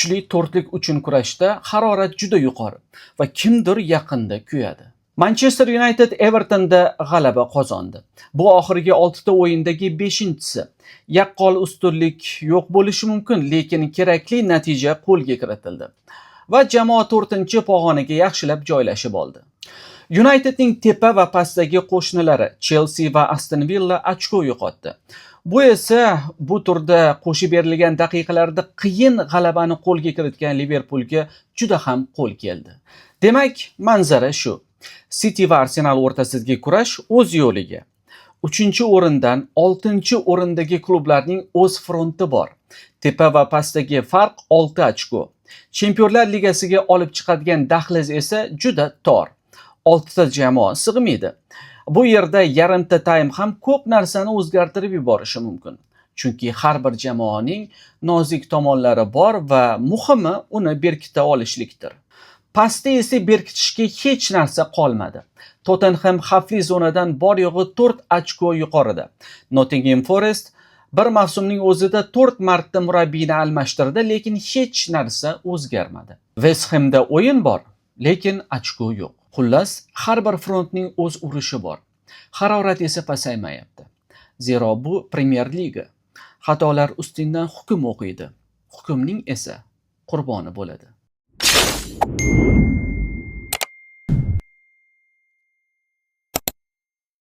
Kuchli to'rtlik uchun kurashda harorat juda yuqori va kimdir yaqinda kuyadi. Manchester United Evertonda g'alaba qozondi. Bu oxirgi 6 ta o'yindagi 5-inchisi. Yaqqol ustunlik yo'q bo'lishi mumkin, lekin kerakli natija qo'lga kiritildi va jamoa 4-pog'onaga yaxshilab joylashib oldi. Unitedning tepa va pastdagi qo'shnilari Chelsea va Aston Villa ochko yo'qotdi. Bu esa bu turda qo'shib berilgan daqiqalarda qiyin g'alabani qo'lga kiritgan Liverpulga juda ham qo'l keldi. Demak, manzara shu. City va Arsenal o'rtasidagi kurash o'z yo'liga. 3-o'rindan 6-o'rindagi klublarning o'z fronti bor. Tepa va pastdagi farq 6 ochko. Chempionlar Ligasiga olib chiqadigan dahliz esa juda tor. 6 ta jamoa sig'maydi. Bu yerda yarimta taym ham ko'p narsani o'zgartirib yuborishi mumkin. Chunki har bir jamoaning nozik tomonlari bor va muhimi uni berkita olishlikdir. Pastda esa berkitishga hech narsa qolmadi. Tottenham xavfli zonadan bor yo'g'i 4 ochko yuqorida. Nottingham Forest bir mavsumning o'zida 4 marta murabbiyni almashtirdi, lekin hech narsa o'zgarmadi. West Hamda o'yin bor, lekin ochko yo'q. Xullas, har bir frontning o'z urushi bor. Harorat esa pasaymayapti. Zero bu Premyer Liga. Xatolar ustingdan hukm o'qiydi. Hukmning esa qurboni bo'ladi.